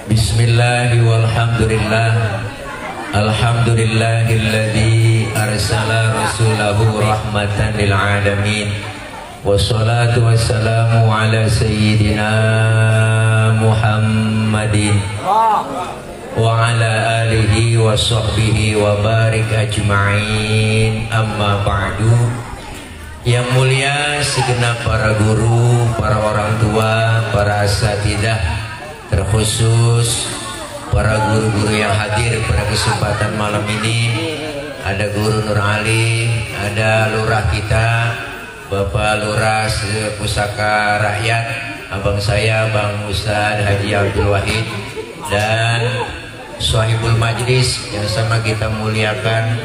Bismillahi walhamdulillah. Alhamdulillahilladzi arsala rasulahu rahmatan lil alamin. Wassalatu wassalamu ala sayyidina Muhammadin wa ala alihi wa sahbihi wa barik ajma'in. Amma ba'du. Yang mulia segenap para guru, para orang tua, para asatidzah, terkhusus para guru-guru yang hadir pada kesempatan malam ini. Ada Guru Nur Ali, ada lurah kita, Bapak Lurah Pusaka Rakyat, abang saya Bang Ustadz Haji Abdul Wahid, dan Sohibul Majlis yang sama kita muliakan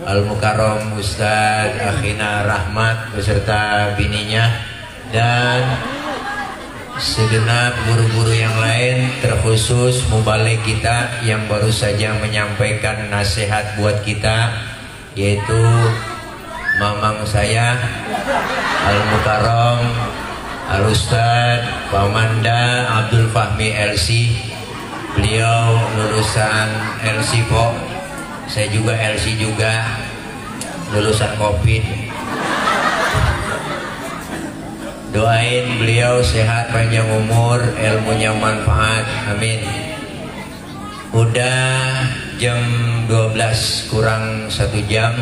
Al-Mukarram Ustadz Akhina Rahmat beserta bininya, dan segenap guru-guru yang lain, terkhusus mubalik kita yang baru saja menyampaikan nasihat buat kita, yaitu mamang saya Al-Mukarram Al-Ustadz Pamanda Abdul Fahmi LC. Beliau lulusan LC Pok, saya juga LC juga, lulusan COVID. Doain beliau sehat, panjang umur, ilmunya manfaat, amin. Udah jam 12 kurang 1 jam.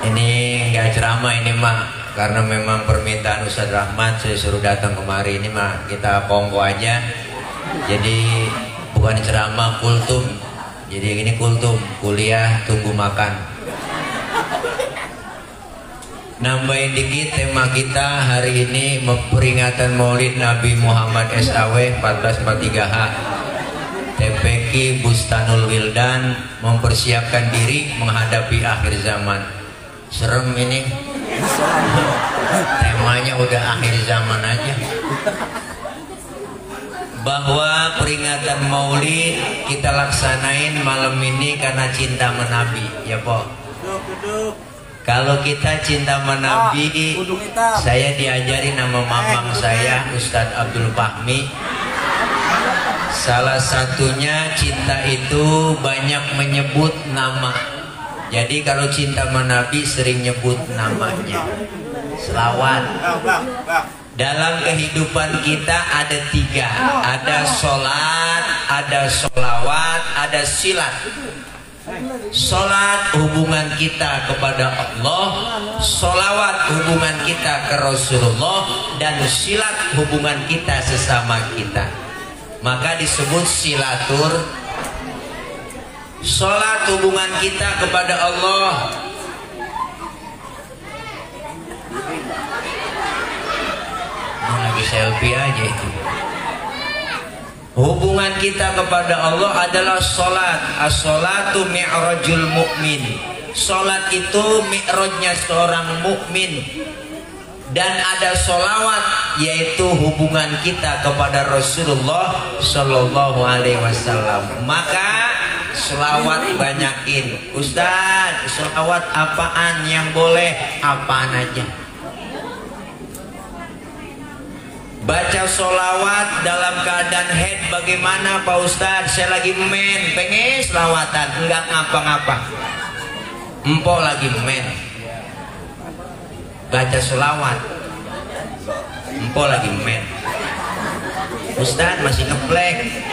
Ini nggak ceramah ini mah, karena memang permintaan Ustadz Rahmat saya suruh datang kemari. Ini mah kita kongko aja. Jadi bukan ceramah, kultum. Jadi ini kultum, kuliah tunggu makan. Nambahin dikit tema kita hari ini, peringatan Maulid Nabi Muhammad SAW 1443H. TPQ Bustanul Wildan mempersiapkan diri menghadapi akhir zaman. Serem ini. Temanya udah akhir zaman aja. Bahwa peringatan Maulid kita laksanain malam ini karena cinta menabi, ya Pak. Kalau kita cinta menabi, saya diajari nama mamang saya Ustadz Abdul Fahmi. Salah satunya cinta itu banyak menyebut nama. Jadi kalau cinta menabi sering nyebut namanya. Selawat. Dalam kehidupan kita ada 3. Ada sholat, ada sholawat, ada silat. Sholat hubungan kita kepada Allah, sholawat hubungan kita ke Rasulullah, dan silat hubungan kita sesama kita. Maka disebut silatur. Sholat hubungan kita kepada Allah. Ini lagi selfie aja itu. Hubungan kita kepada Allah adalah sholat. As-sholatu mi'rajul mu'min. Sholat itu mi'rajnya seorang mukmin. Dan ada sholawat, yaitu hubungan kita kepada Rasulullah Sallallahu Alaihi Wasallam. Maka sholawat banyakin. Ustadz, sholawat apaan yang boleh? Apaan aja. Baca sholawat dalam keadaan head bagaimana Pak Ustadz? Saya lagi men, pengen sholawatan, enggak ngapa-ngapa. Empok lagi men, baca sholawat. Empok lagi men. Ustadz masih ngeplek.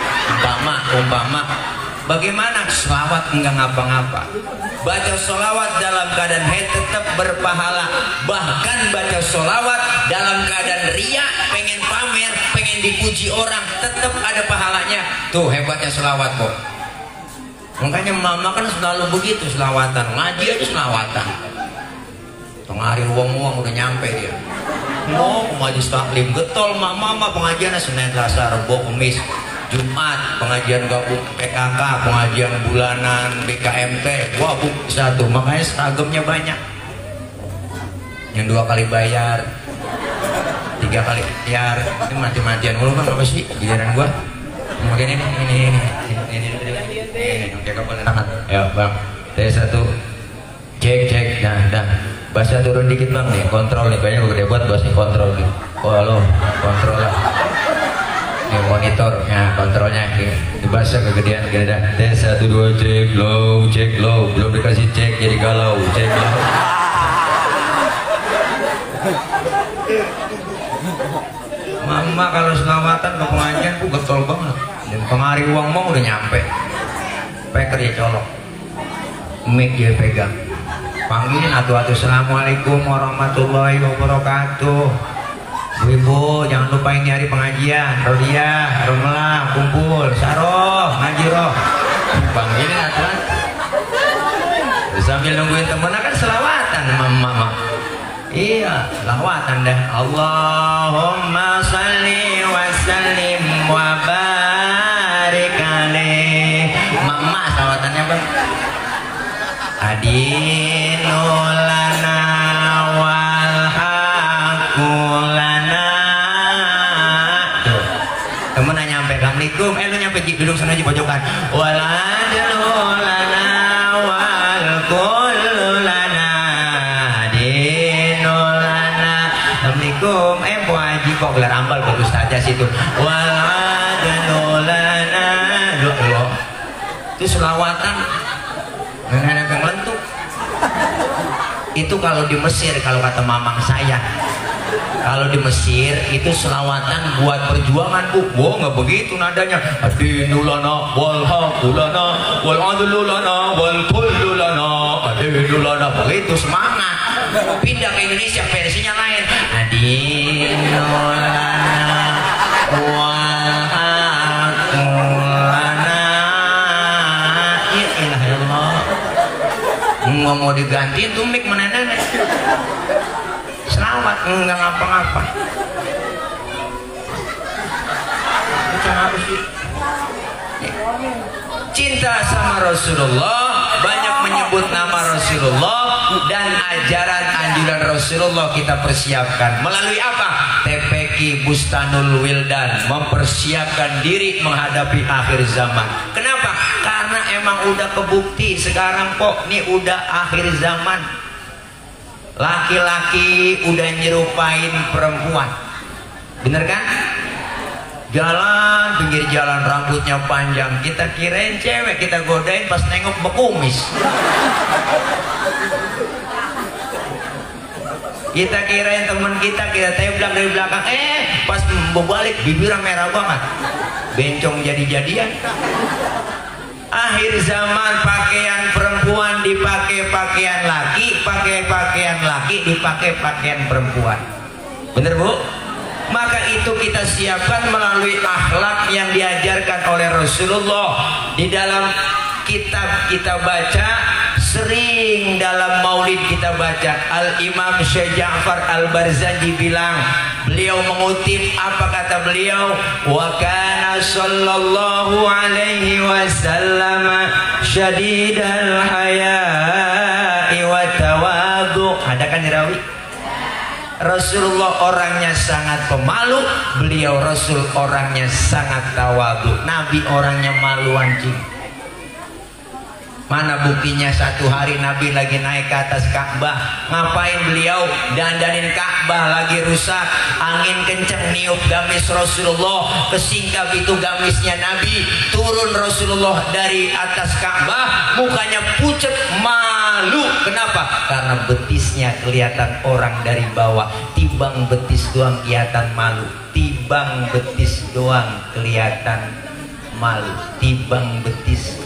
Umpama. Bagaimana? Sholawat enggak ngapa-ngapa. Baca sholawat dalam keadaan head tetap berpahala. Bahkan baca sholawat dalam keadaan ria, pengen pamer, pengen dipuji orang, tetap ada pahalanya. Tuh hebatnya sholawat kok. Makanya mama kan selalu begitu sholawatan. Ngaji aja sholawatan. Tengah hari uang udah nyampe dia. Mau majlis taklim getol mama pengajian Senin, Selasa, Rabu, Kamis, Jumat pengajian gabung PKK, pengajian bulanan BKMT. Wah bu satu, makanya seragamnya banyak. Yang 2 kali bayar, 3 kali bayar, ini mati-matian mulu bang. Apa sih giliran gua? Mungkin ini jaga tangan. Ya bang, dari 1 cek, dah. Bahasa turun dikit bang nih, kontrol nih, kayaknya gede buat bahasa kontrol nih. Oh lo kontrol lah. Nih monitor. monitor ya, kontrolnya dibahasa kegedean gede. Tes 1 2 cek low, belum dikasih cek jadi galau, cek low. Mama kalau selawatan ke pengajian ku getol banget. Dan pengari uang mau udah nyampe. Peker ya colok. Mic dia pegang. Panggilin atu-atu, assalamualaikum warahmatullahi wabarakatuh. Ibu, jangan lupa ini hari pengajian. Rodia, Romlah, kumpul, Saroh, ngaji roh. Panggilin atu-atu. Sambil nungguin temen kan selawatan mama. Iya, selawatan dah. Allahumma salli wa sallim wa barik alaih. Mama selawatannya bang. Adinulana wal hakulana. Tuh, temennya nyampe, assalamualaikum. Lu nyampe duduk sana aja pojokan. Waladulana wal kululana. Adinulana. Assalamualaikum. Bu Haji kok gelar ambal ke ustazah situ. Waladulana. Loh. Itu selawatan. Nggak melentuk. Itu kalau di Mesir, kalau kata mamang saya, kalau di Mesir itu selawatan buat perjuangan bu. Wah nggak begitu nadanya. Adinulana wal hakulana wal adlulana wal kullulana. Adinulana begitu semangat. Pindah ke Indonesia versinya lain. Adinulana wal hakulana. Nggak mau digantiin tuh mic mana nenek. Selawat nggak ngapa-ngapa. Cinta sama Rasulullah, banyak menyebut nama Rasulullah dan ajaran anjuran Rasulullah kita persiapkan melalui apa? TPQ Bustanul Wildan, mempersiapkan diri menghadapi akhir zaman. Kenapa? Karena emang udah kebukti sekarang kok nih udah akhir zaman. Laki-laki udah nyerupain perempuan. Bener kan? Jalan pinggir jalan rambutnya panjang, kita kirain cewek, kita godain pas nengok bekumis. Kita kirain teman kita teblak dari belakang, pas berbalik bibirnya merah banget, bencong jadi-jadian. Akhir zaman pakaian perempuan dipakai pakaian laki, pakai pakaian laki dipakai pakaian perempuan. Bener bu? Maka itu kita siapkan melalui akhlak yang diajarkan oleh Rasulullah. Di dalam kitab kita baca, sering dalam maulid kita baca, Al-Imam Syekh Ja'far Al-Barzanji bilang, beliau mengutip apa kata beliau, wa kana sallallahu alaihi wasallam syadidal haya'i wa tawadhu. Ada kan dirawi? Rasulullah orangnya sangat pemalu, beliau Rasul orangnya sangat tawadhu. Nabi orangnya malu anjing. Mana buktinya satu hari Nabi lagi naik ke atas Ka'bah, ngapain beliau? Dandanin Ka'bah lagi rusak, angin kenceng niup gamis Rasulullah, kesingkap itu gamisnya Nabi. Turun Rasulullah dari atas Ka'bah, mukanya pucet, malu. Kenapa? Karena betisnya kelihatan orang dari bawah. Tibang betis doang kelihatan malu, tibang betis doang kelihatan malu, tibang betis.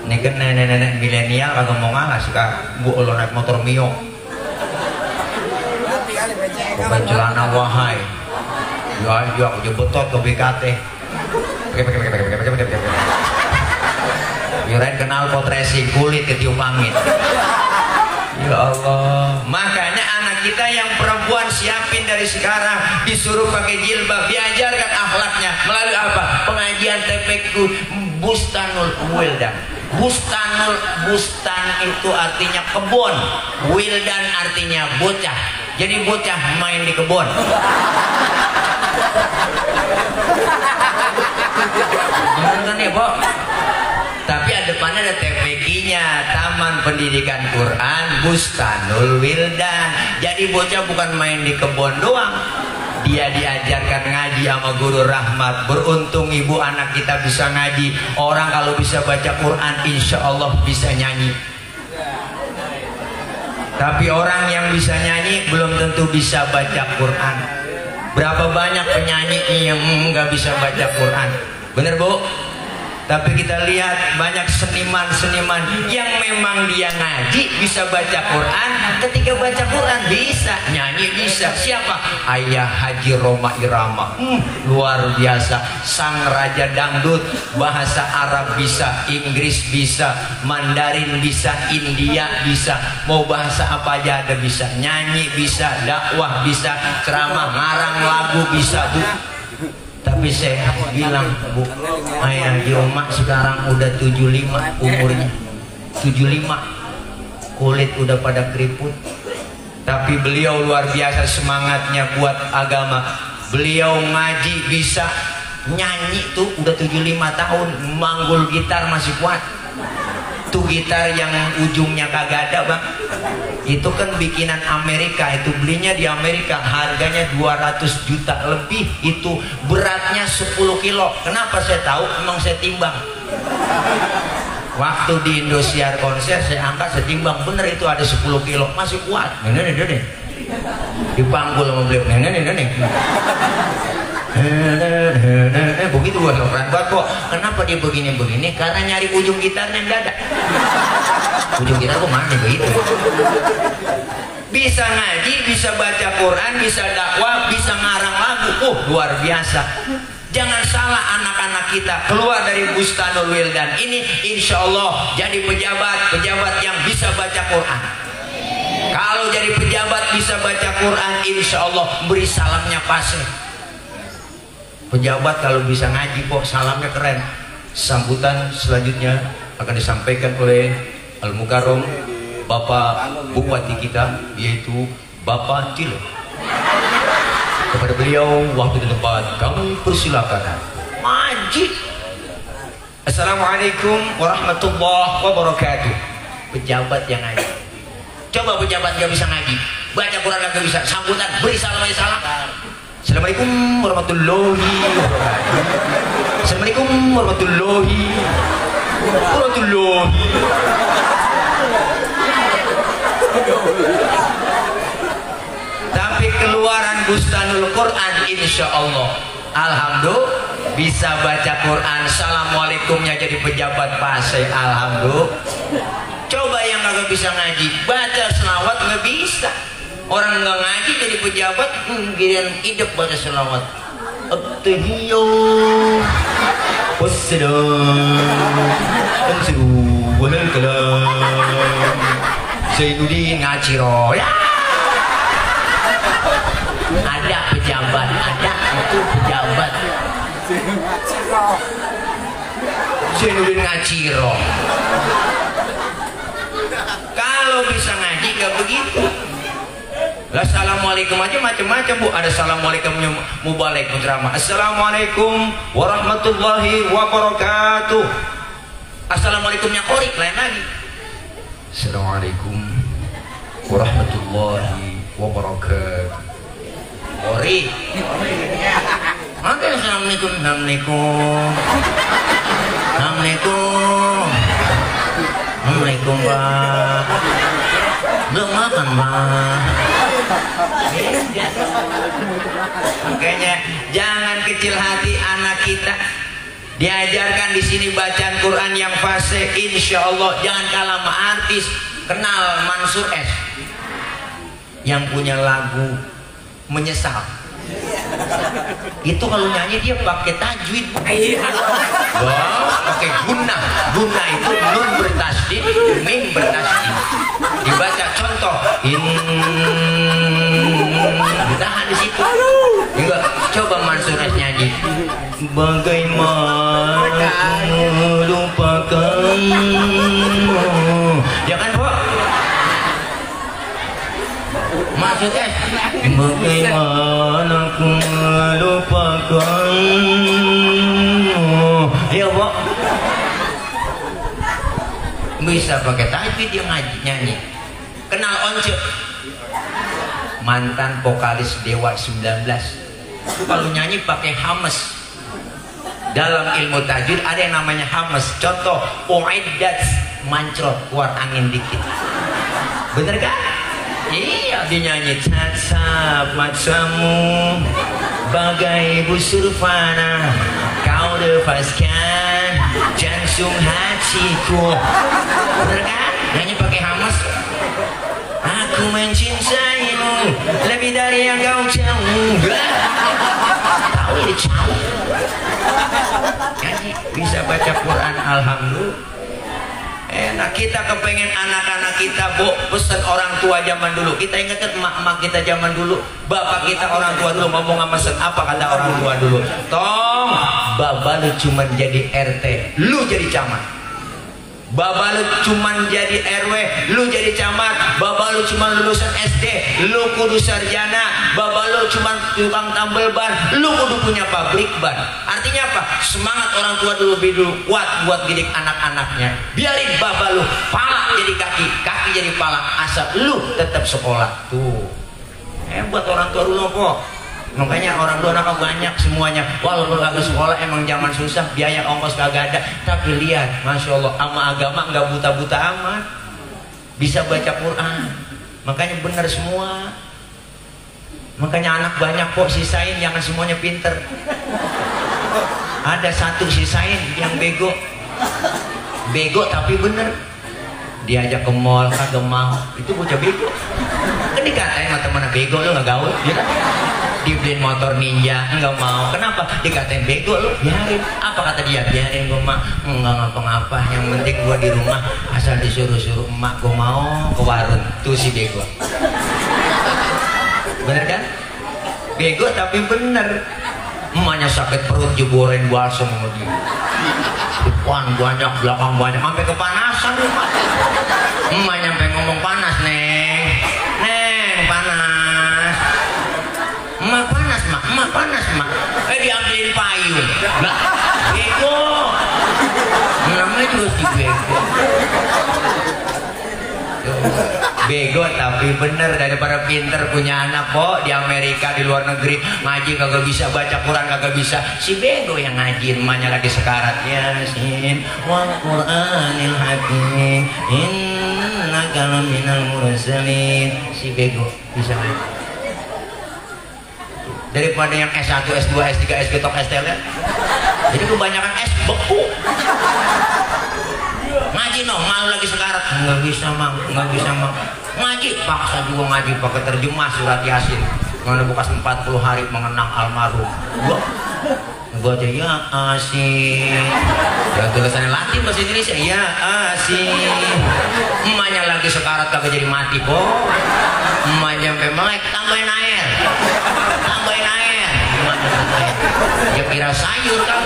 Ini kan nenek-nenek milenial kagak mau ngalah, suka bu lo naik motor Mio, bukan celana wahai, ya aku betot ke BKT, kirain kenal pot racing kulit ketiup angin. Ya Allah, makanya anak kita yang perempuan siapin dari sekarang, disuruh pakai jilbab, diajarkan akhlaknya melalui apa? Pengajian TPQ Bustanul Wildan. Bustan itu artinya kebun, Wildan artinya bocah. Jadi bocah main di kebun. Bener kan ya, Bo? Tapi depannya ada TPQ-nya, Taman Pendidikan Quran Bustanul Wildan. Jadi bocah bukan main di kebun doang, Dia diajarkan ngaji sama guru rahmat. Beruntung ibu anak kita bisa ngaji. Orang kalau bisa baca Quran insya Allah bisa nyanyi. Tapi orang yang bisa nyanyi belum tentu bisa baca Quran. Berapa banyak penyanyi yang nggak bisa baca Quran? Bener Bu? Tapi kita lihat banyak seniman-seniman yang memang dia ngaji bisa baca Quran. Ketika baca Quran bisa nyanyi, bisa. Siapa? Ayah Haji Roma Irama, luar biasa. Sang raja dangdut, bahasa Arab bisa, Inggris bisa, Mandarin bisa, India bisa, mau bahasa apa aja ada bisa. Nyanyi bisa, dakwah bisa, ceramah, ngarang lagu bisa Bu. Tapi saya bilang Bu, Ayah Joma sekarang udah 75 umurnya, 75, kulit udah pada keriput. Tapi beliau luar biasa semangatnya buat agama. Beliau ngaji bisa, nyanyi tuh udah 75 tahun, manggul gitar masih kuat. Tuh gitar yang ujungnya kagak ada Bang, itu kan bikinan Amerika, itu belinya di Amerika, harganya 200 juta lebih, itu beratnya 10 kilo. Kenapa saya tahu? Memang saya timbang. Waktu di Indosiar konser saya angkat, saya timbang, bener itu ada 10 kilo, masih kuat. Nih. Dipanggul sama beliau, nih. Begitu gua keren banget kok. Kenapa dia begini? Karena nyari ujung gitarnya nggak ada. Ujung gitar kok mana begitu? Bisa ngaji, bisa baca Quran, bisa dakwah, bisa ngarang lagu. Luar biasa. Jangan salah anak-anak kita keluar dari Bustanul Wildan ini, insya Allah jadi pejabat yang bisa baca Quran. Kalau jadi pejabat bisa baca Quran, insya Allah beri salamnya pasti. Pejabat kalau bisa ngaji kok salamnya keren. Sambutan selanjutnya akan disampaikan oleh Al-Mukarram Bapak Bupati kita, yaitu Bapak Tilo. Kepada beliau waktu dan tempat kami persilakan. Ngaji. Assalamualaikum warahmatullahi wabarakatuh. Pejabat yang ngaji. Coba pejabat gak bisa ngaji, baca Quran gak bisa, sambutan beri salam. Assalamualaikum warahmatullahi wabarakatuh. Assalamualaikum warahmatullahi wabarakatuh. Tapi keluaran Bustanul Quran insya Allah, alhamdulillah bisa baca Quran. Assalamualaikumnya jadi pejabat pasai, alhamdulillah. Coba yang kagak bisa ngaji, baca selawat nggak bisa. Orang nggak ngaji jadi pejabat, giliran hidup baca selawat. At-tahiyyu wassalam wal kalam Zainuddin Ngaciro. Ya. Ada pejabat, ada itu pejabat. Zainuddin Ngaciro. Kalau bisa ngaji gak begitu. Assalamualaikum aja macam-macam Bu. Ada assalamualaikumnya mubalek menceramah. Assalamualaikum warahmatullahi wabarakatuh. Assalamualaikumnya korik lain lagi. Assalamualaikum warahmatullahi wabarakatuh. Korik. Oke, assalamualaikum. Assalamualaikum Pak. Belum makan Pak. Makanya jangan kecil hati anak kita. Diajarkan di sini bacaan Quran yang fasih, insya Allah. Jangan kalah sama artis. Kenal Mansur S yang punya lagu Menyesal. Itu kalau nyanyi dia pakai tajwid. Wow, pakai guna itu nun bertasdid, mim bertasdid. Dibaca contoh ditahan di situ. Juga coba Mansur S nyanyi. Bagaimana melupakanmu? Ya kan Pak? Maksudnya bagaimana ku melupakanmu? Ayo Pak. Bisa pakai tajwid yang nyanyi. Kenal Once? Mantan vokalis Dewa 19. Kalau nyanyi pakai hamas. Dalam ilmu tajwid ada yang namanya hamas. Contoh, uiddat, mancrot, keluar angin dikit. Bener kan? Iya, dinyanyi tatap matamu bagai busur fana, kau lepaskan jantung hatiku. Bener kan? Nyanyi pakai hamas. Aku mencintaimu lebih dari yang kau tahu. Tahu ini tahu. Nyanyi bisa baca Quran, alhamdulillah. Enak. Kita kepengen anak-anak kita pesan orang tua zaman dulu. Kita ingatkan emak-emak kita zaman dulu, bapak kita orang tua dulu ngomong sama pesan apa kata orang tua dulu. Tong, baba lu cuman jadi RT, lu jadi camat. Baba lu cuman jadi RW, lu jadi camat. Baba lu cuman lulusan SD, lu kudu sarjana. Baba lu cuman tukang tambal ban, lu kudu punya pabrik ban. Artinya apa? Semangat orang tua dulu kuat buat didik anak-anaknya. Biarin baba lu pala jadi kaki, kaki jadi pala, asal lu tetap sekolah. Tuh buat orang tua dulu kok. Makanya orang tua anak banyak semuanya. Walaupun kagak sekolah emang zaman susah, biaya ongkos kagak ada. Tapi lihat, masya Allah, sama agama nggak buta-buta amat. Bisa baca Quran. Makanya benar semua. Makanya anak banyak kok, sisain, jangan semuanya pinter. Ada satu sisain yang bego. Bego tapi bener. Diajak ke mall kagak mau. Itu bocah bego. Kan dikatain sama temen bego, lu nggak gaul, ya kan? Dibeliin motor ninja, enggak mau. Kenapa? Dikatain bego lu, biarin. Apa kata dia? Biarin gua mah enggak ngapa-ngapa, yang penting gua di rumah asal disuruh-suruh emak gua mau ke warung. Tuh si bego. Bener kan? Bego tapi bener. Emaknya sakit perut jeborin balsam sama dia. Depan banyak, belakang banyak, sampai kepanasan emak. Emaknya sampai ngomong panas, Neng. Neng, panas. Emak panas, mak. Emak panas, mak. Diambilin payung. Lah, bego. Namanya juga si bego. Bego tapi bener, daripada pinter punya anak kok di Amerika, di luar negeri ngaji kagak bisa, baca Quran kagak bisa. Si bego yang ngaji, emaknya lagi sekarat. Yasin wal Qur'anil hakim innaka laminal mursalin. Si bego bisa ngaji. Daripada yang S1, S2, S3, S3, STL. Jadi kebanyakan S beku. Ngaji no, malu lagi sekarat. Nggak bisa mang, nggak bisa mang. Ngaji, paksa juga ngaji pakai terjemah surat Yasin. Mana bekas 40 hari mengenang almarhum. Gua aja ya Asin. Ya tulisannya Latin bahasa Indonesia. Ya Asin. Emaknya lagi sekarat kagak jadi mati kok. Emaknya sampai melek, tambahin air. Tambahin air. Emaknya tambahin. Ya kira sayur kan.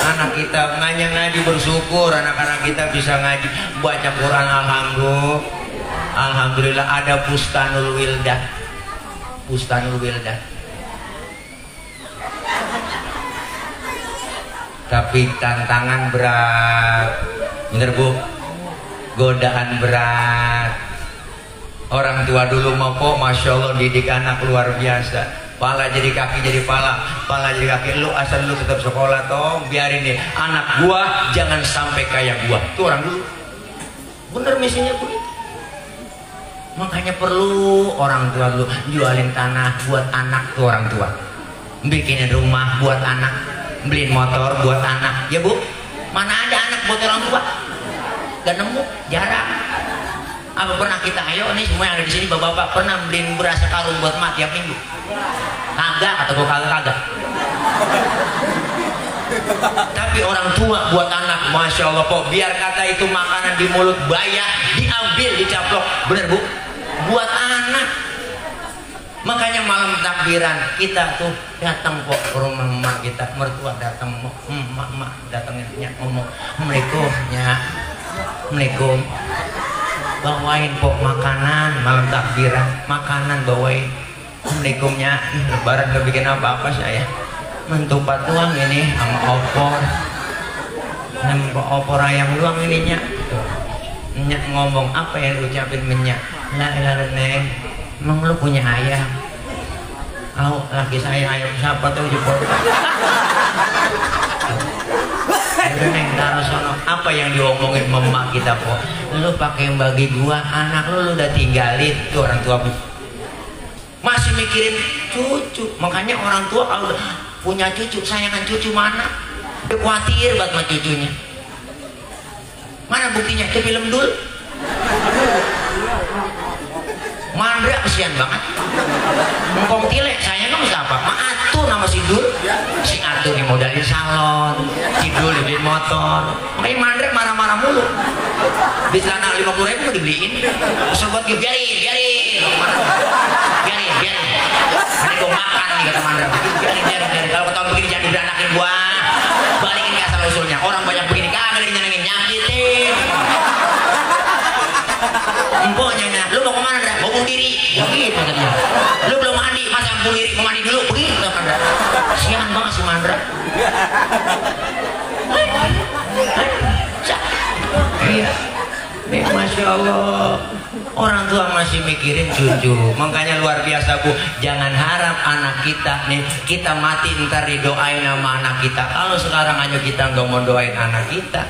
Anak kita ngaji bersyukur, anak-anak kita bisa ngaji baca Quran, alhamdulillah. Alhamdulillah ada Bustanul Wildah. Bustanul Wildah. Tapi tantangan berat. Bener Bu? Godaan berat. Orang tua dulu mau kok, masya Allah didik anak luar biasa. Pala jadi kaki jadi pala, pala jadi kaki. Lu asal lu tetap sekolah toh, biarin deh. Anak gua jangan sampai kayak gua. Tuh orang dulu. Bener misinya begitu. Makanya perlu orang tua dulu jualin tanah buat anak tuh orang tua. Bikinin rumah buat anak, beliin motor buat anak. Ya Bu, mana ada anak buat orang tua? Gak nemu, jarang. Apa pernah kita, ayo nih semua yang ada di sini bapak-bapak pernah beliin beras karung buat mak tiap minggu? Kagak, atau gua kagak. Tapi orang tua buat anak, masya Allah kok, biar kata itu makanan di mulut bayar, diambil, dicaplok, bener Bu? Buat anak. Makanya malam takbiran kita tuh datang kok ke rumah emak kita, mertua datang, emak datangnya ngomong, Assalamualaikum, ya, Assalamualaikum. Bawain pok makanan malam takbiran, makanan bawain. Assalamualaikumnya, lebaran gak bikin apa-apa saya. Mentupat doang ini sama opor. Opor ayam doang ininya. Nyak ngomong apa yang ucapin menyak? La ilaha neng. Emang lu punya ayam? Oh, laki saya ayam siapa tuh jempol? Udah neng taruh sono. Apa yang diomongin mama kita kok? Lu pakai bagi gua, anak lu udah tinggalin tuh orang tua. Masih mikirin cucu. Makanya orang tua kalau punya cucu, sayangan cucu mana? Dia khawatir banget sama cucunya. Mana buktinya? Ke film dulu. Mandra kesian banget. Ngkong tilek sayang kamu siapa? Ma Atu nama si Dul. Si Atu nih modalin salon, si Dul dibeliin motor. Makanya Mandra marah-marah mulu. Di celana 50.000 dibeliin. Sobat gue biarin. Ini gue makan nih kata Mandra. Biarin. Kalau ketahuan begini jangan diberanakin gua. Balikin ke asal usulnya. Orang banyak begini kagak nyenengin, nyakitin. Empoknya, lu mau kemana Dra? Mau bunuh diri? Begitu katanya. Lu belum mandi, masa bunuh diri? Mau mandi dulu? Begitu Mandra. Sian banget si Mandra. Iya. Masya Allah. Orang tua masih mikirin cucu. Makanya luar biasa Bu. Jangan harap anak kita nih, kita mati ntar didoain sama anak kita. Kalau sekarang aja kita nggak mau doain anak kita,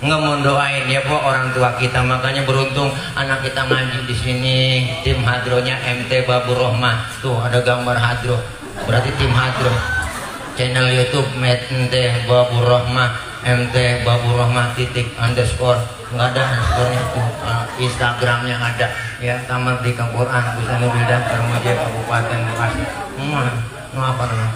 nggak mau doain ya po orang tua kita. Makanya beruntung anak kita ngaji di sini. Tim hadronya MT Babur Rohmah. Tuh ada gambar hadro. Berarti tim hadro. Channel YouTube MT Babur Rohmah. MT Babur Rohmah __ nggak ada underscore-nya tuh. Instagramnya ada ya. Taman Pendidikan Quran Busanul Bildah Termuja Kabupaten Bekasi. Apa namanya?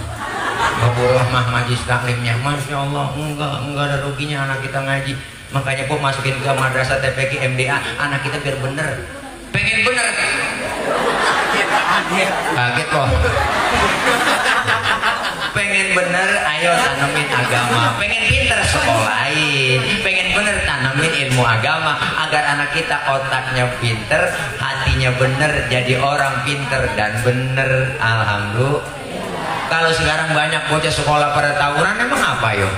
Babur Rohmah Majlis Taklimnya. Masya Allah, enggak ada ruginya anak kita ngaji. Makanya kok masukin ke madrasah TPQ MDA anak kita biar bener. Pengen bener. Kaget kok. Pengen bener, ayo tanemin agama. Pengen pinter, sekolahin. Pengen bener, tanemin ilmu agama agar anak kita otaknya pinter, hatinya bener, jadi orang pinter dan bener. Alhamdulillah. Kalau sekarang banyak bocah sekolah pada tawuran, emang apa yo?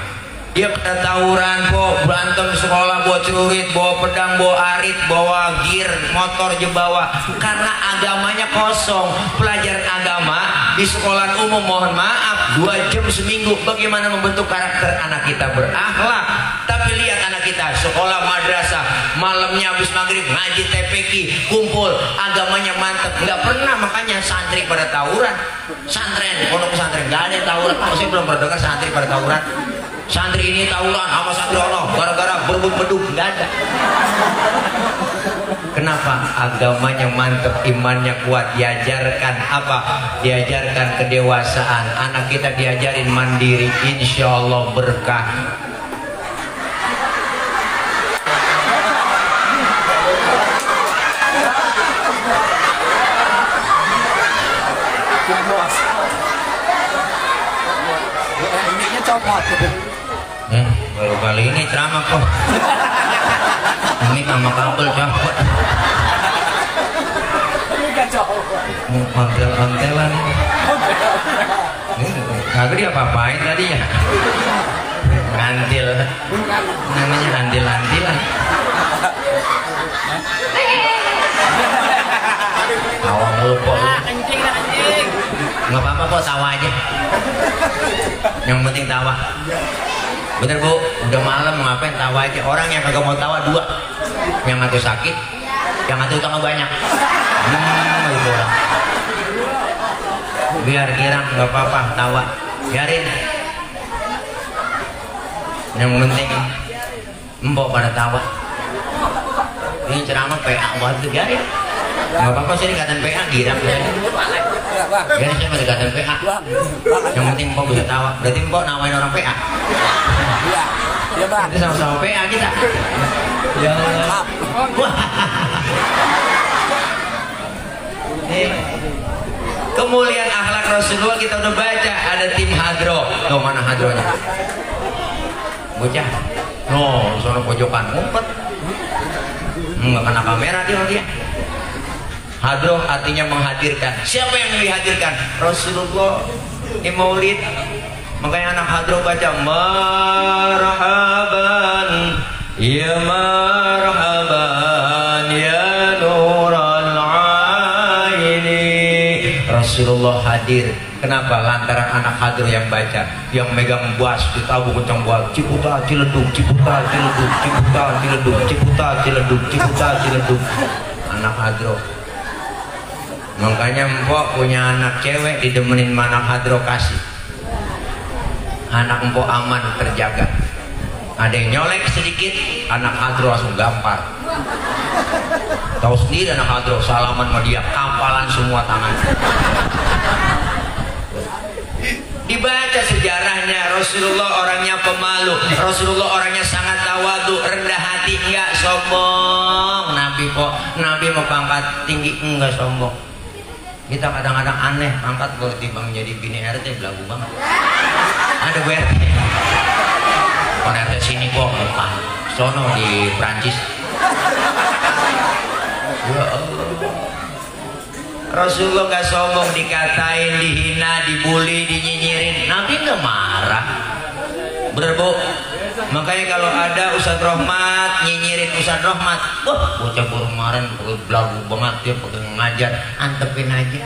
Dia pada tawuran kok, berantem sekolah, bawa celurit, bawa pedang, bawa arit, bawa gear, motor je bawa. Karena agamanya kosong. Pelajaran agama di sekolah umum mohon maaf 2 jam seminggu. Bagaimana membentuk karakter anak kita berakhlak. Tapi lihat anak kita sekolah madrasah, malamnya habis maghrib ngaji TPQ, kumpul, agamanya mantep. Nggak pernah makanya santri pada tawuran. Santren, pondok pesantren nggak ada yang tawuran. Saya belum pernah dengar santri pada tawuran. Santri ini tawuran sama santri ono gara-gara berebut beduk, nggak ada. Kenapa? Agamanya mantep, imannya kuat, diajarkan apa? Diajarkan kedewasaan. Anak kita diajarin mandiri, insya Allah berkah. Ini copot. Baru kali ini ceramah kok. Ini sama kabel copot. Mantel-mantelan. Kagak dia apa-apain tadi ya. Andil. Namanya andil-andilan. Tawa mulu kok. Anjing. Nggak apa-apa kok, tawa aja. Yang penting tawa. Bener Bu, udah malam ngapain tawa aja. Orang yang kagak mau tawa 2. Yang satu sakit, yang satu utang banyak. Gitu orang. Biar girang, nggak apa-apa, tawa. Biarin. Yang penting empok pada tawa. Ini ceramah PA buat biarin. Nggak apa-apa sih dikatain PA, girang. Biarin saya mau dikatain PA. Yang penting empok bisa tawa. Berarti empok nawain orang PA. Iya bang. Kita sama-sama PA kita. Ya Allah. Kemuliaan akhlak Rasulullah kita udah baca. Ada tim hadro. Tuh mana hadronya? Bocah. No, sono pojokan ngumpet. Nggak kena kamera dia. Hadro artinya menghadirkan. Siapa yang dihadirkan? Rasulullah. Ini maulid. Makanya anak hadro baca marhaban ya marhaban ya nural aini Rasulullah hadir. Kenapa? Lantaran anak hadro yang baca, yang megang buas ditabuh kencang buat Ciputa Ciledug, Ciputa Ciledug, Ciputa Ciledug, Ciputa Ciledug, Ciputa Ciledug. Anak hadro. Makanya empok punya anak cewek didemenin anak hadro kasih. Anak empok aman terjaga. Ada yang nyolek sedikit, anak hadro langsung gampar. Tahu sendiri anak hadro, salaman sama dia, kampalan semua tangan. Dibaca sejarahnya, Rasulullah orangnya pemalu, Rasulullah orangnya sangat tawadu, rendah hati, enggak sombong. Nabi kok, Nabi mau pangkat tinggi, enggak sombong. Kita kadang-kadang aneh, pangkat kalau timbang jadi bini RT belagu banget. Ada BRT. Kon RT sini kok, bukan. Sono di Prancis. Ya Allah. Rasulullah gak sombong, dikatain, dihina, dibully, dinyinyirin. Nabi gak marah. Bener bu? Makanya kalau ada Ustadz Rohmat nyinyirin Ustadz Rohmat, wah bocah baru kemarin belagu banget dia pakai ngajar, antepin aja.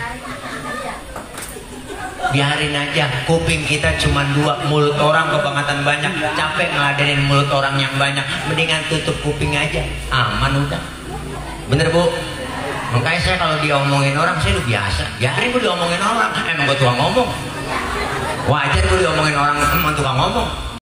Biarin aja, kuping kita cuma 2, mulut orang kebangetan banyak, capek ngeladenin mulut orang yang banyak, mendingan tutup kuping aja, aman udah. Bener bu? Makanya saya kalau diomongin orang saya udah biasa, biarin gue diomongin orang, emang gue tukang ngomong, wajar gue diomongin orang, emang tukang ngomong.